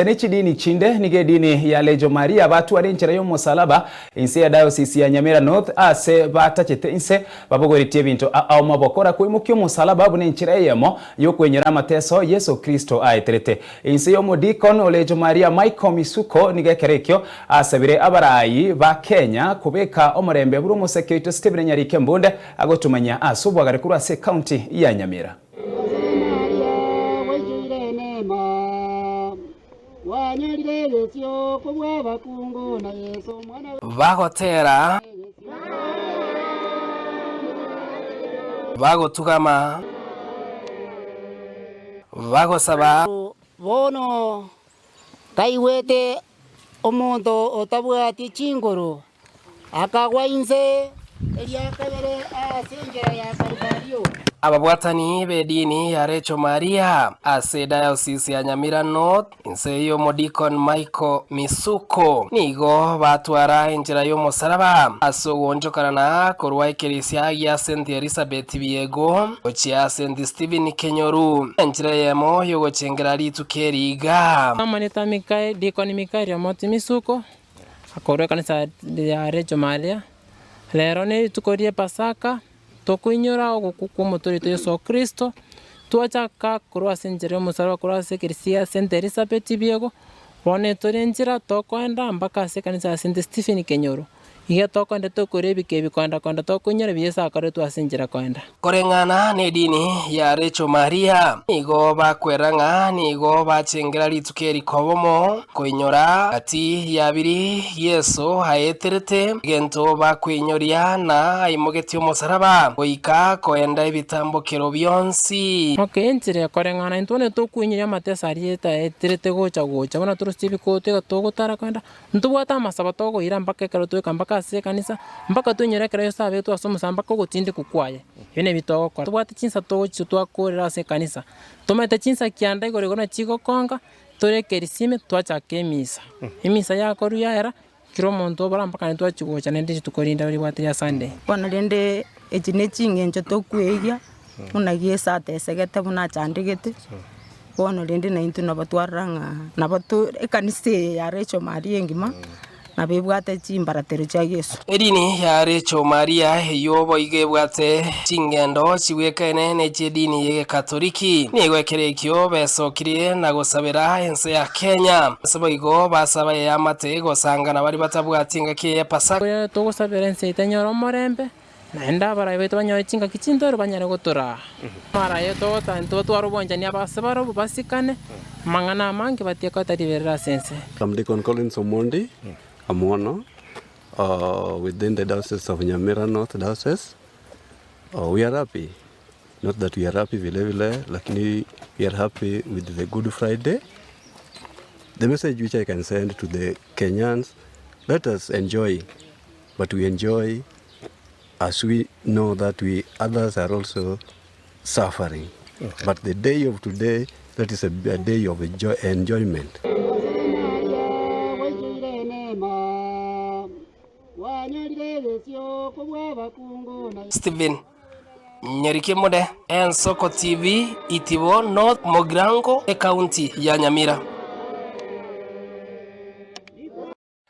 Ne chidini chinde nigo edini ya Legio Maria batware enchera y'omosalaba inse ya Diocese ya Nyamira North ase batachete inse babogoretie ebinto ao maboko koimokia omosalaba buna enchera eyemo y'okwenyora amateso Yeso Kristo aeterete. Inse y'omodikon o Legio Maria Michael Misuko nigo ekero ekio asabire abarai ba Kenya kobeka omorembe buna omoseke oito Stephen Nyarike Mbunde agotumanyia ase obwagare korwa ase ecounty ya Nyamira. Ase Maria gwaichoire neema, gwanyorire egesio kobua abakungu, na Yeso omwana Bagotera, bagotugama, bagosaba. Bono taigwete omonto otabwati chinguru, akagwa inse eria kabere ase enchera ya Kalivario. Ababwatani b'edini ya Recho Maria ase Diocese ya Nyamira North inse y'omodikon Michael Misuko nigo batwara enchera y'omosaraba ase ogoonchokanana korwa ekerisia gia St Elizabeth Biego gochia St Stephen Kenyoru enchera eyemo y'ogochengera rituko eri iga. Amanete Mikaeli, Dikoni Mikaeli omoti Misuko, akorwa ekanisa ya Recho Maria. Rero nerituko rie Pasaka, tokoinyora ogokwa kw'Omotoori oito Yeso Kristo, twachaka korwa ase enchera y'omosaraba korwa ase ekerisia ya St. Elizabeth Biego, bono etore enchera tokoenda mpaka ase ekanisa ya St. Stephen Kenyoro. Iga tokoenda tokoira ebika ebi koenda koenda tokoinyora ebi Yeso akoretwe ase enchera koenda. Koreng'ana nedini ya Recho Maria, nigo bakwera ng'a nigo bachengera rituko eri kobomo, koinyora gati ya biri Yeso aeterete, egento bakweinyoria na aimogetie omosaraba goika koenda ebitambokero bionsi. Okay, enchera ekoreng'ana intwe onye tokoinyoria amateso aria aeterete gocha gocha buna torusie ebikoto iga togotara koenda. Ntobwate amasabo tokoira mpaka ekero twaika mpaka ase ekanisa, mpaka toinyore ekero Yeso abetwe ase omosalaba mpaka ogotindekwa kwaye. Ebio nabio togokora. Tobwate chinsa togochia twakorera ase ekanisa, tomaete chinsa kianda igoro igoro nachi chigokonga, toreke erisime twachaka emisa. Emisa yakorwa yaera, kera omonto obora mpaka naende twachia gocha naende rituko rinde ribwate ria Sunday. Bono rende echi ne ching'encho tokweigia, buna Yeso atesegete buna achandegete, bono rende naintwe nabo twarora ng'a nabo to ekanisa eye ya Recho Maria engima, nabo ebwate chimbaratero chia Yeso. Edini ya Recho Maria eyio boigo ebwate chingendo chigwekaine ne chi'edini y'Egekatoliki, nigo ekero ekio besokirie na gosabera ense ya Kenya. Ase boigo basaba eamate gosangana baria batabwati engaki eye y'Epasaka. Togosabera ense yaito enyore omorembe, Naende abarai baito banyore chingaki chintoro banyare gotoraa. Amarai togoteba ntotware obwanchani ase barobwo basikane, amang'ana amange batige koeta riberera ase ense. I'm Deacon Collins Omondi Amwono within the Diocese of Nyamira North Diocese. We are happy, not that we are happy vile vile, lakini we are happy with the Good Friday. The message which I can send to the Kenyans, let us enjoy but we enjoy as we know that we others are also suffering okay. But the day of today that is a, a day of enjoy, enjoyment. Stephen Nyarikemode, Ensoko TV, Itibo North Mugirango, Ekaunti ya Nyamira.